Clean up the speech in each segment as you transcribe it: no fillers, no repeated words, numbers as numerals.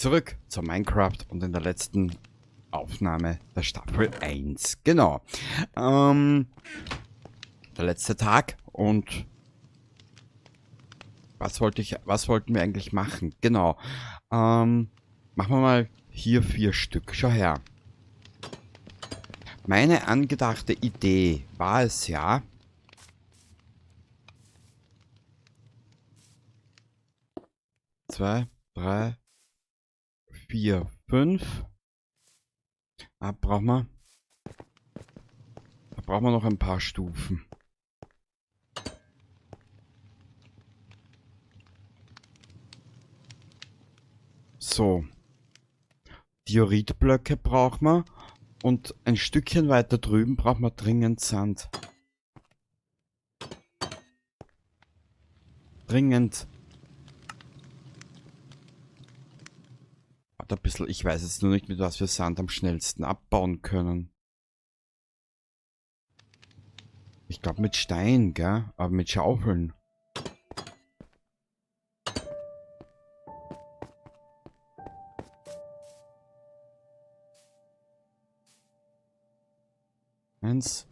zurück zu Minecraft und in der letzten Aufnahme der Staffel 1. Genau. Der letzte Tag und was wollten wir eigentlich machen? Genau. Machen wir mal hier 4 Stück. Schau her. Meine angedachte Idee war es ja, 2, 3, 4, 5. Ah, brauchen wir. Da brauchen wir noch ein paar Stufen. So. Dioritblöcke brauchen wir. Und ein Stückchen weiter drüben brauchen wir dringend Sand. Dringend. Warte ein bisschen, ich weiß jetzt nur nicht, mit was wir Sand am schnellsten abbauen können. Ich glaub mit Stein, gell? Aber mit Schaufeln. 1,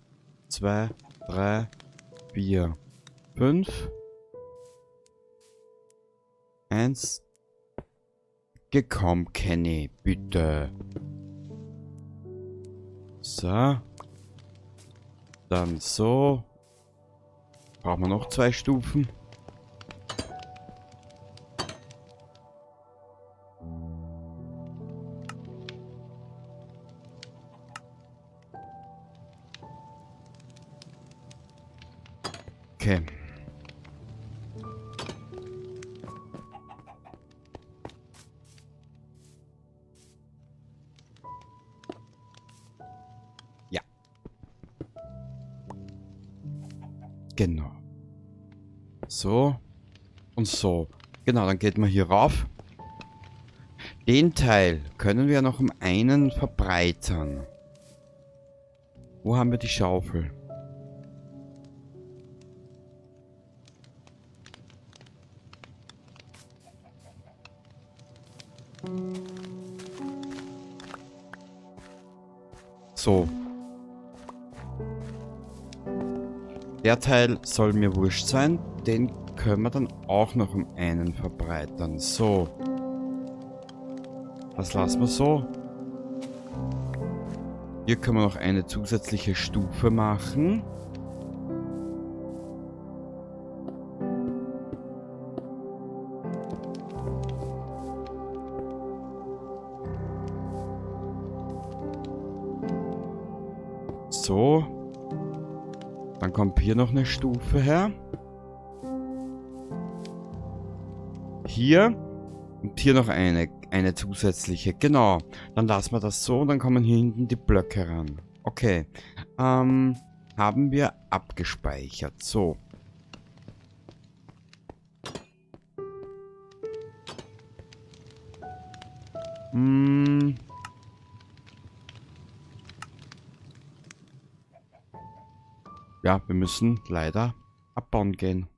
2, 3, 4, 5. 1. Gekomm, Kenny, bitte. So. Dann so. Brauchen wir noch 2 Stufen. Okay. Ja. Genau. So. Und so. Genau, dann geht man hier rauf. Den Teil können wir noch um einen verbreitern. Wo haben wir die Schaufel? So. Der Teil soll mir wurscht sein. Den können wir dann auch noch um einen verbreitern. So. Das lassen wir so. Hier können wir noch eine zusätzliche Stufe machen. So. Dann kommt hier noch eine Stufe her. Hier. Und hier noch eine zusätzliche. Genau. Dann lassen wir das so und dann kommen hier hinten die Blöcke ran. Okay. Haben wir abgespeichert. So. Ja, wir müssen leider abbauen gehen.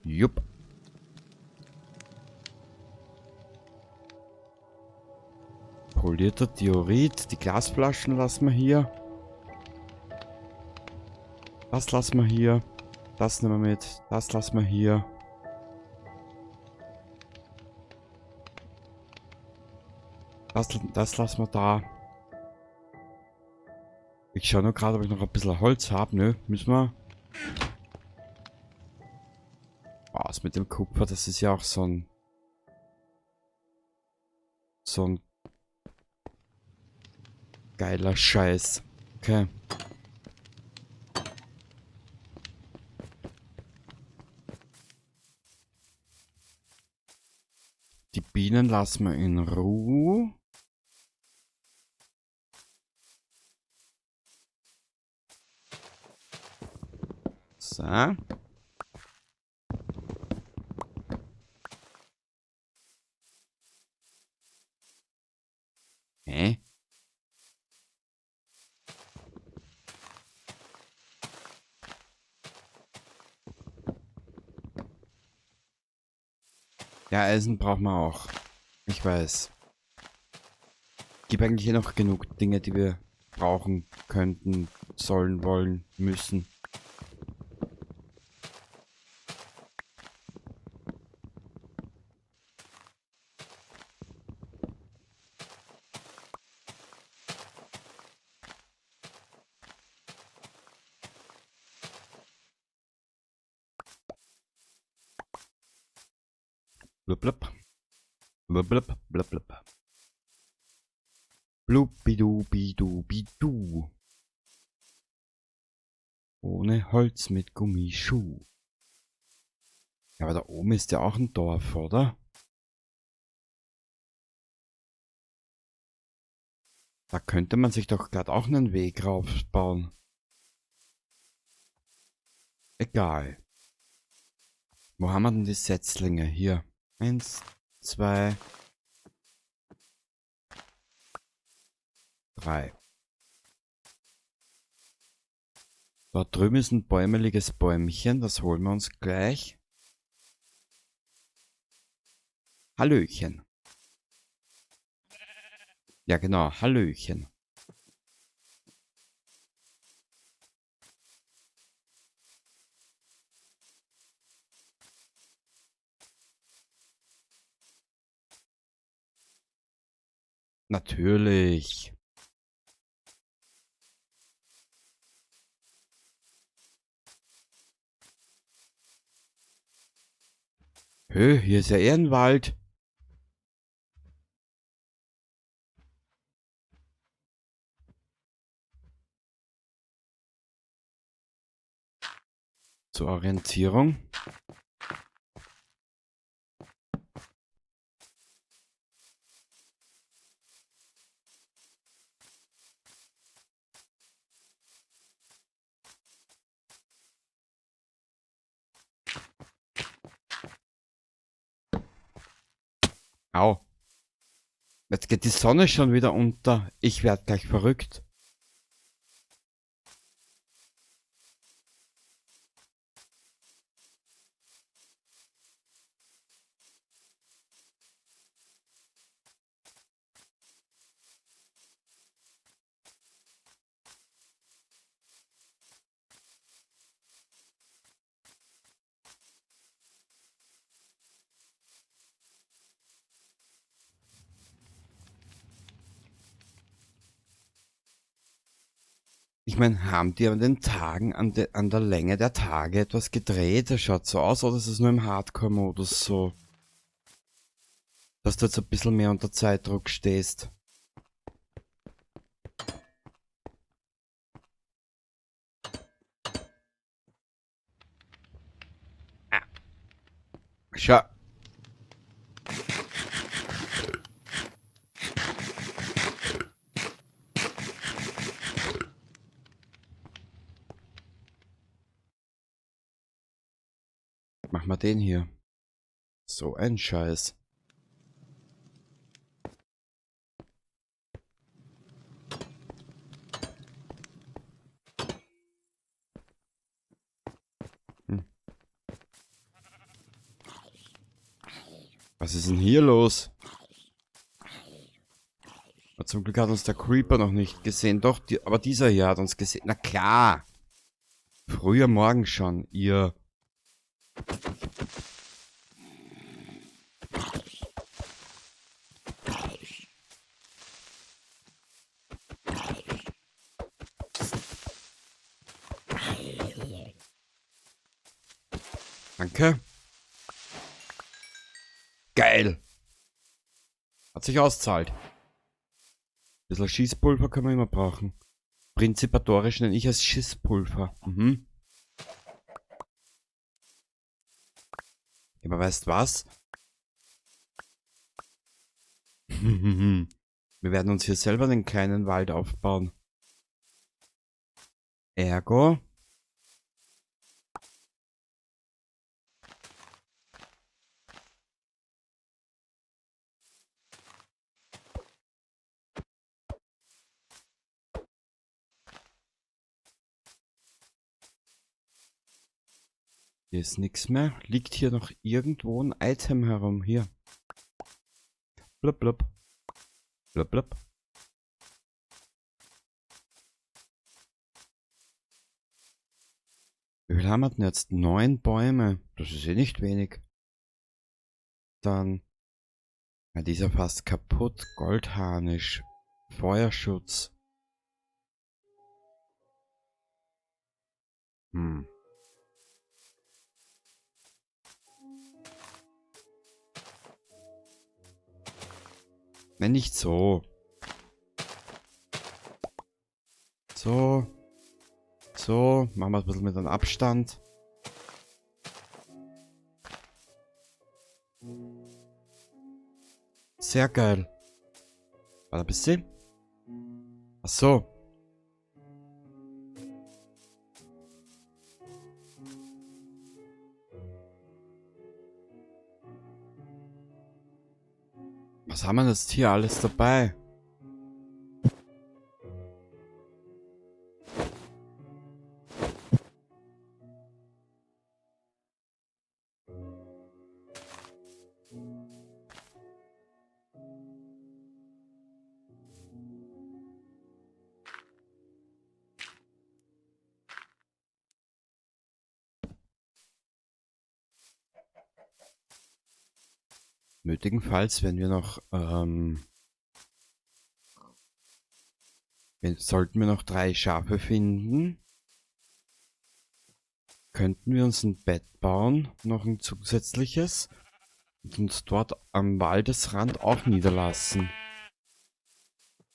Jupp. Polierter Diorit. Die Glasflaschen lassen wir hier. Das lassen wir hier. Das nehmen wir mit. Das lassen wir hier. Das lassen wir da. Ich schau nur gerade, ob ich noch ein bisschen Holz hab. Nö, müssen wir. Was mit dem Kupfer, das ist ja auch so ein geiler Scheiß. Okay. Die Bienen lassen wir in Ruhe. So. Hä? Ja, Eisen brauchen wir auch. Ich weiß. Gibt eigentlich hier noch genug Dinge, die wir brauchen könnten, sollen, wollen, müssen. Blub, blub. Blub, blub, blub, blub. Blubbidubidubidu. Ohne Holz mit Gummischuh. Ja, aber da oben ist ja auch ein Dorf, oder? Da könnte man sich doch grad auch einen Weg raufbauen. Egal. Wo haben wir denn die Setzlinge? Hier. 1, 2, 3. Dort drüben ist ein bäumeliges Bäumchen, das holen wir uns gleich. Hallöchen. Ja genau, Hallöchen. Natürlich. Hö, hier ist ja eher ein Wald. Zur Orientierung. Au. Jetzt geht die Sonne schon wieder unter. Ich werd gleich verrückt. Ich mein, haben die an den Tagen, an der Länge der Tage etwas gedreht? Das schaut so aus, oder ist es nur im Hardcore-Modus so? Dass du jetzt ein bisschen mehr unter Zeitdruck stehst. Ah. Schau. Mach mal den hier. So ein Scheiß. Was ist denn hier los? Aber zum Glück hat uns der Creeper noch nicht gesehen. Doch, aber dieser hier hat uns gesehen. Na klar. Früher Morgen schon, ihr... Danke. Geil. Hat sich auszahlt. Ein bisschen Schießpulver können wir immer brauchen. Prinzipatorisch nenne ich es Schießpulver. Ja, aber weißt was? Wir werden uns hier selber einen kleinen Wald aufbauen. Ergo. Hier ist nichts mehr. Liegt hier noch irgendwo ein Item herum? Hier. Blub, blub. Blub, blub. Wie viel haben wir denn jetzt? 9 Bäume. Das ist eh nicht wenig. Dann. Ja, die ist ja fast kaputt. Goldharnisch. Feuerschutz. Nein, nicht so. So. So, machen wir ein bisschen mit einem Abstand. Sehr geil. Warte ein bisschen. Ach so. Was haben wir jetzt hier alles dabei? Nötigenfalls, wenn wir noch, wenn, sollten wir noch 3 Schafe finden, könnten wir uns ein Bett bauen, noch ein zusätzliches, und uns dort am Waldesrand auch niederlassen.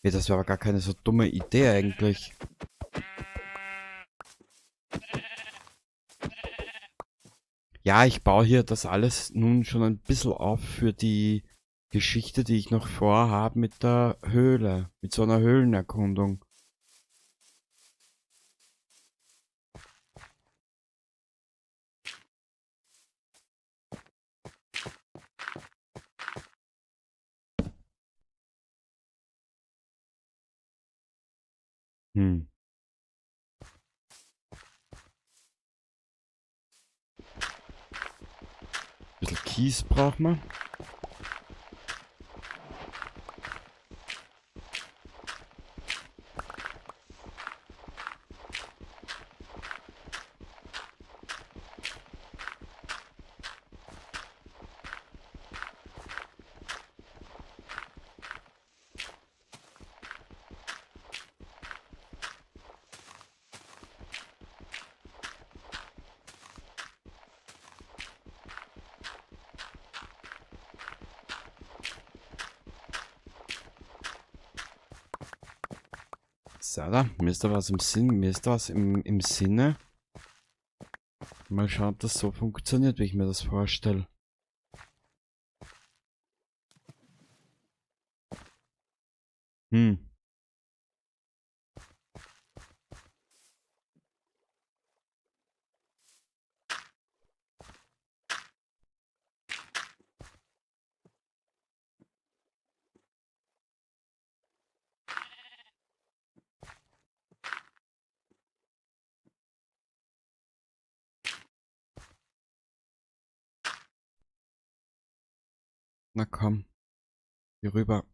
Ja, das wäre aber gar keine so dumme Idee eigentlich. Ja, ich baue hier das alles nun schon ein bisschen auf für die Geschichte, die ich noch vorhabe mit der Höhle, mit so einer Höhlenerkundung. Ein bisschen Kies braucht man. So, da, mir ist da was im Sinn, mir ist da was im Sinne. Mal schauen, ob das so funktioniert, wie ich mir das vorstelle. Na komm, hier rüber.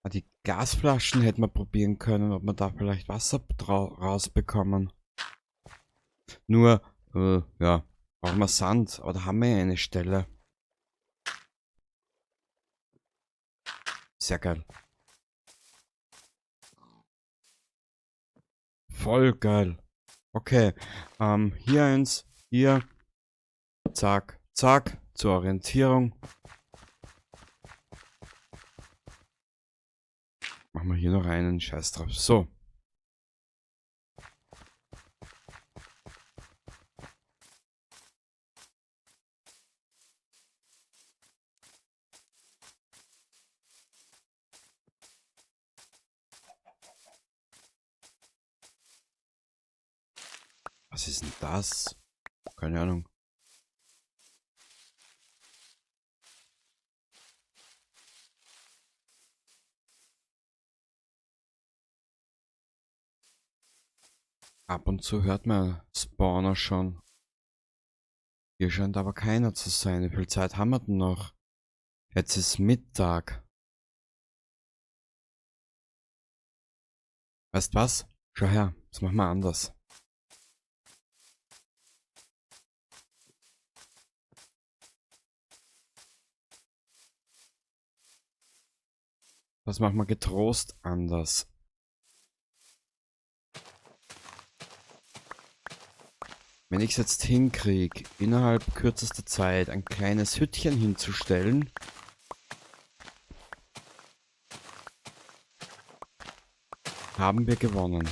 Ah, die Gasflaschen hätten wir probieren können, ob wir da vielleicht Wasser rausbekommen. Nur, ja, brauchen wir Sand, aber da haben wir ja eine Stelle. Sehr geil. Voll geil. Okay, hier eins, hier. Zack, zack, zur Orientierung. Machen wir hier noch einen Scheiß drauf. So. Was ist denn das? Keine Ahnung. Ab und zu hört man Spawner schon. Hier scheint aber keiner zu sein. Wie viel Zeit haben wir denn noch? Jetzt ist Mittag. Weißt was? Schau her, das machen wir anders. Das machen wir getrost anders. Wenn ich es jetzt hinkriege, innerhalb kürzester Zeit ein kleines Hüttchen hinzustellen, haben wir gewonnen.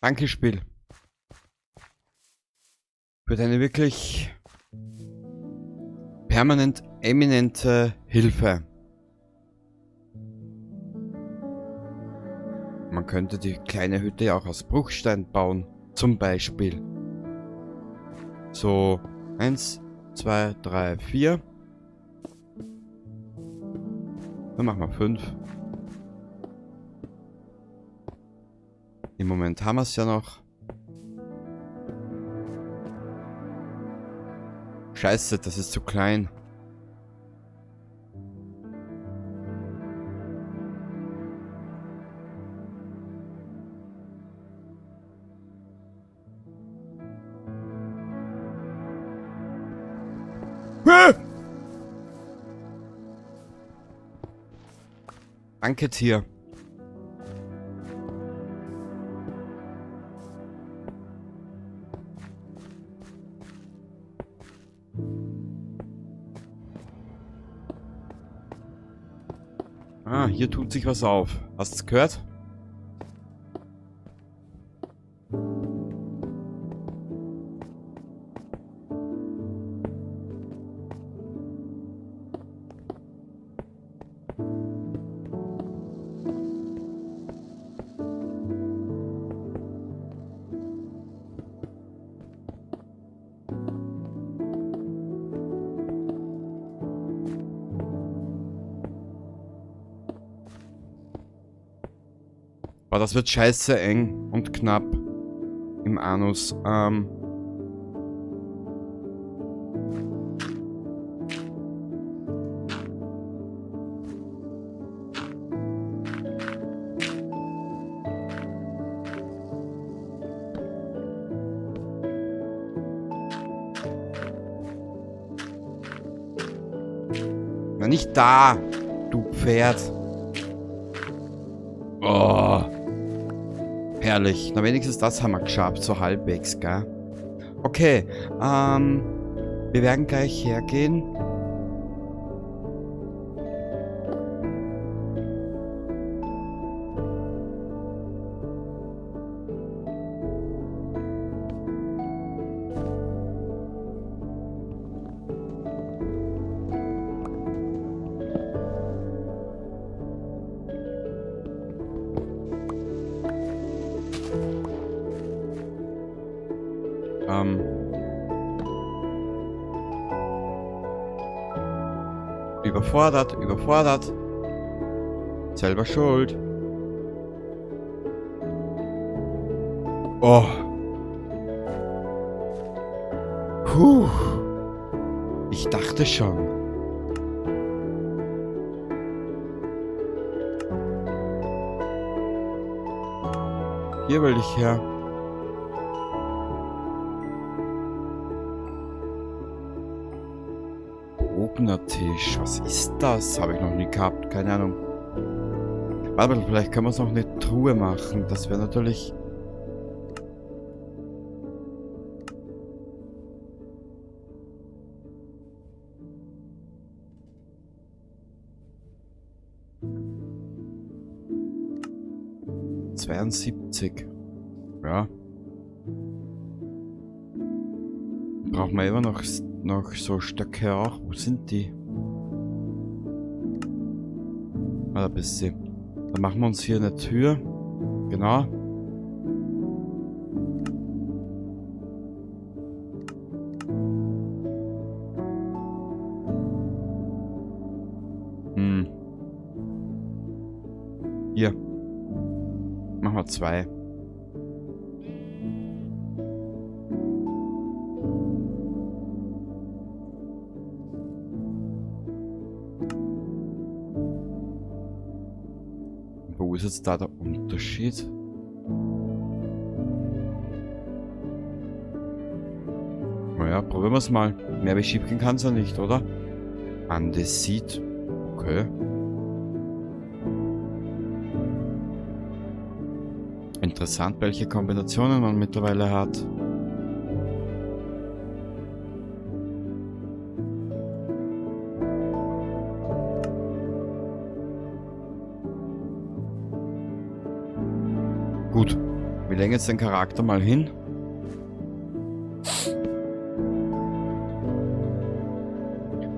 Danke, Spiel. Für deine wirklich permanent eminente Hilfe. Man könnte die kleine Hütte ja auch aus Bruchstein bauen, zum Beispiel. So, 1, 2, 3, 4. Dann machen wir 5. Im Moment haben wir es ja noch. Scheiße, das ist zu klein. Danke, Tier. Ah, hier tut sich was auf. Hast du's gehört? Boah, das wird scheiße eng und knapp im Anus. Na, nicht da, du Pferd. Oh. Herrlich. Na, wenigstens das haben wir geschafft, so halbwegs, gell? Okay, wir werden gleich hergehen. Überfordert, überfordert. Selber schuld. Oh. Puh. Ich dachte schon. Hier will ich her. Tisch. Was ist das? Habe ich noch nie gehabt. Keine Ahnung. Warte mal, vielleicht können wir es noch eine Truhe machen. Das wäre natürlich... 72. Ja. Brauchen wir immer noch so Stöcke auch. Wo sind die? Ah, da bist sie. Dann machen wir uns hier eine Tür. Genau. Hm. Hier. Machen wir 2. Wo ist jetzt da der Unterschied? Naja, probieren wir es mal. Mehr wie schief gehen kann es ja nicht, oder? Andesit. Okay. Interessant, welche Kombinationen man mittlerweile hat. Gut, wir legen jetzt den Charakter mal hin.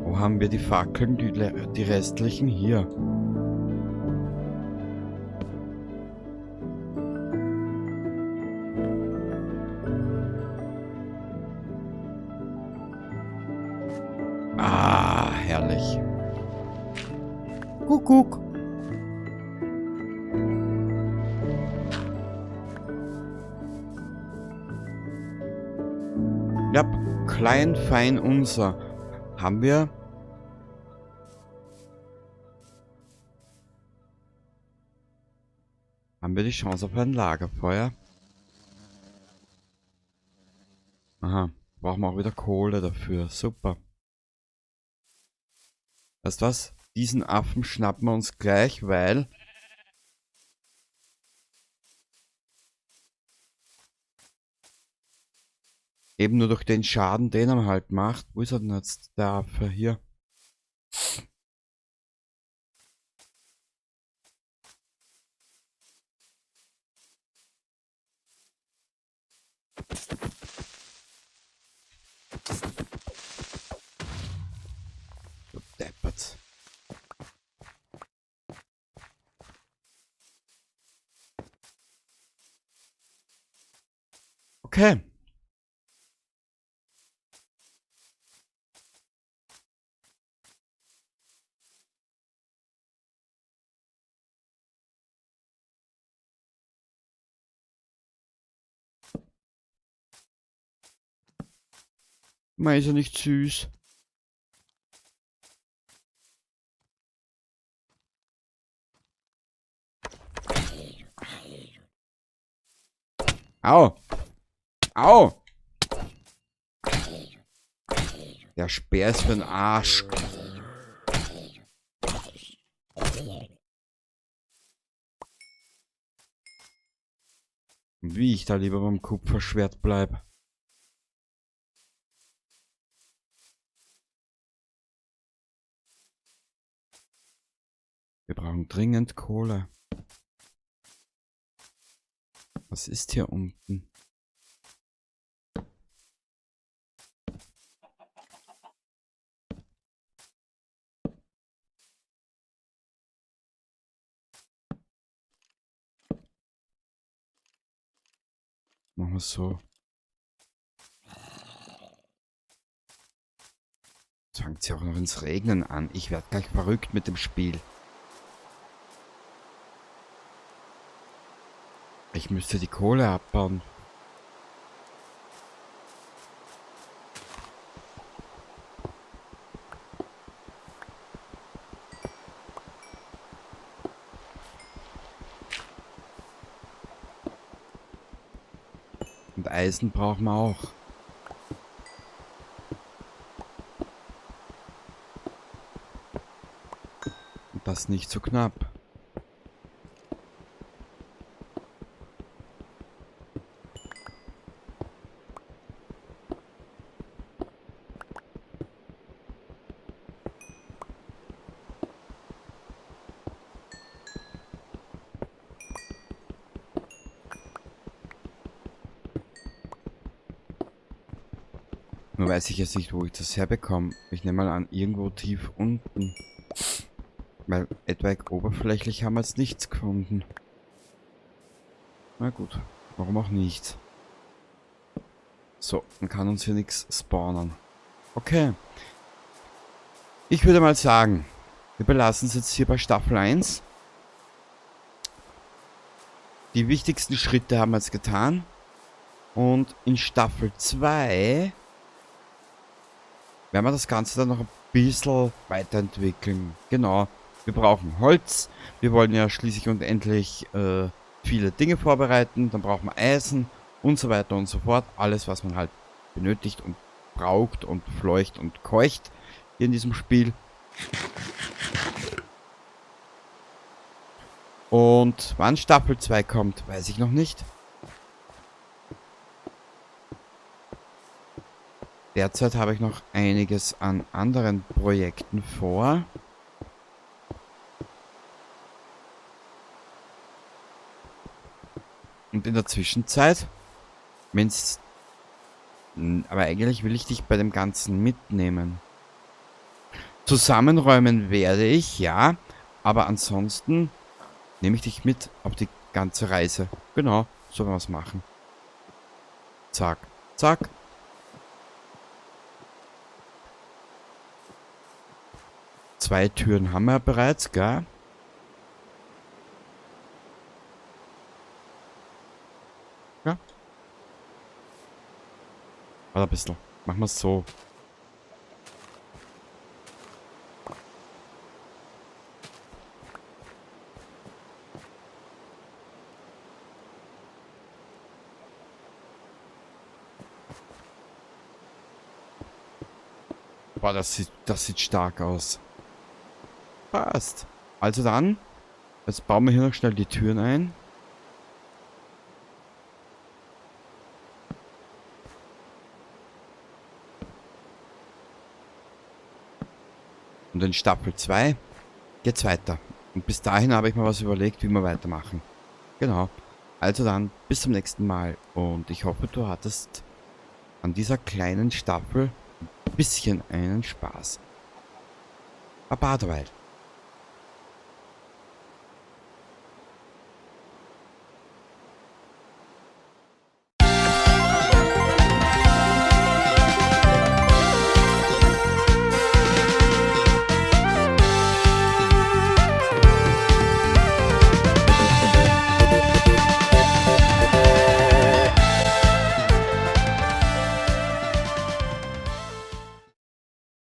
Wo haben wir die Fackeln, die restlichen? Hier. Ah, herrlich. Kuckuck. Ja, klein, fein, unser. Haben wir... Haben wir die Chance auf ein Lagerfeuer? Aha, brauchen wir auch wieder Kohle dafür. Super. Weißt du was? Diesen Affen schnappen wir uns gleich, weil... Eben nur durch den Schaden, den er halt macht. Wo ist er denn jetzt, der Affe? Hier. Du Deppert. Okay. Mei, ist ja nicht süß. Au! Au! Der Speer ist für den Arsch. Wie ich da lieber beim Kupferschwert bleib. Wir brauchen dringend Kohle. Was ist hier unten? Machen wir es so. Jetzt fängt sie auch noch ins Regnen an. Ich werd gleich verrückt mit dem Spiel. Ich müsste die Kohle abbauen. Und Eisen brauchen wir auch. Und das nicht zu knapp. Nur weiß ich jetzt nicht, wo ich das herbekomme. Ich nehme mal an, irgendwo tief unten. Weil etwaig oberflächlich haben wir jetzt nichts gefunden. Na gut, warum auch nicht. So, man kann uns hier nichts spawnen. Okay. Ich würde mal sagen, wir belassen es jetzt hier bei Staffel 1. Die wichtigsten Schritte haben wir jetzt getan. Und in Staffel 2 werden wir das Ganze dann noch ein bisschen weiterentwickeln. Genau. Wir brauchen Holz. Wir wollen ja schließlich und endlich viele Dinge vorbereiten. Dann brauchen wir Eisen und so weiter und so fort. Alles, was man halt benötigt und braucht und fleucht und keucht hier in diesem Spiel. Und wann Staffel 2 kommt, weiß ich noch nicht. Derzeit habe ich noch einiges an anderen Projekten vor. Und in der Zwischenzeit, wenn's, aber eigentlich will ich dich bei dem Ganzen mitnehmen. Zusammenräumen werde ich, ja. Aber ansonsten nehme ich dich mit auf die ganze Reise. Genau, so werden wir's machen. Zack, zack. 2 Türen haben wir bereits, gell? Ja. Warte ein bisschen. Machen wir's so. Boah, das sieht stark aus. Passt. Also dann, jetzt bauen wir hier noch schnell die Türen ein. Und in Staffel 2 geht's weiter. Und bis dahin habe ich mir was überlegt, wie wir weitermachen. Genau. Also dann, bis zum nächsten Mal. Und ich hoffe, du hattest an dieser kleinen Staffel ein bisschen einen Spaß. Baba derweil.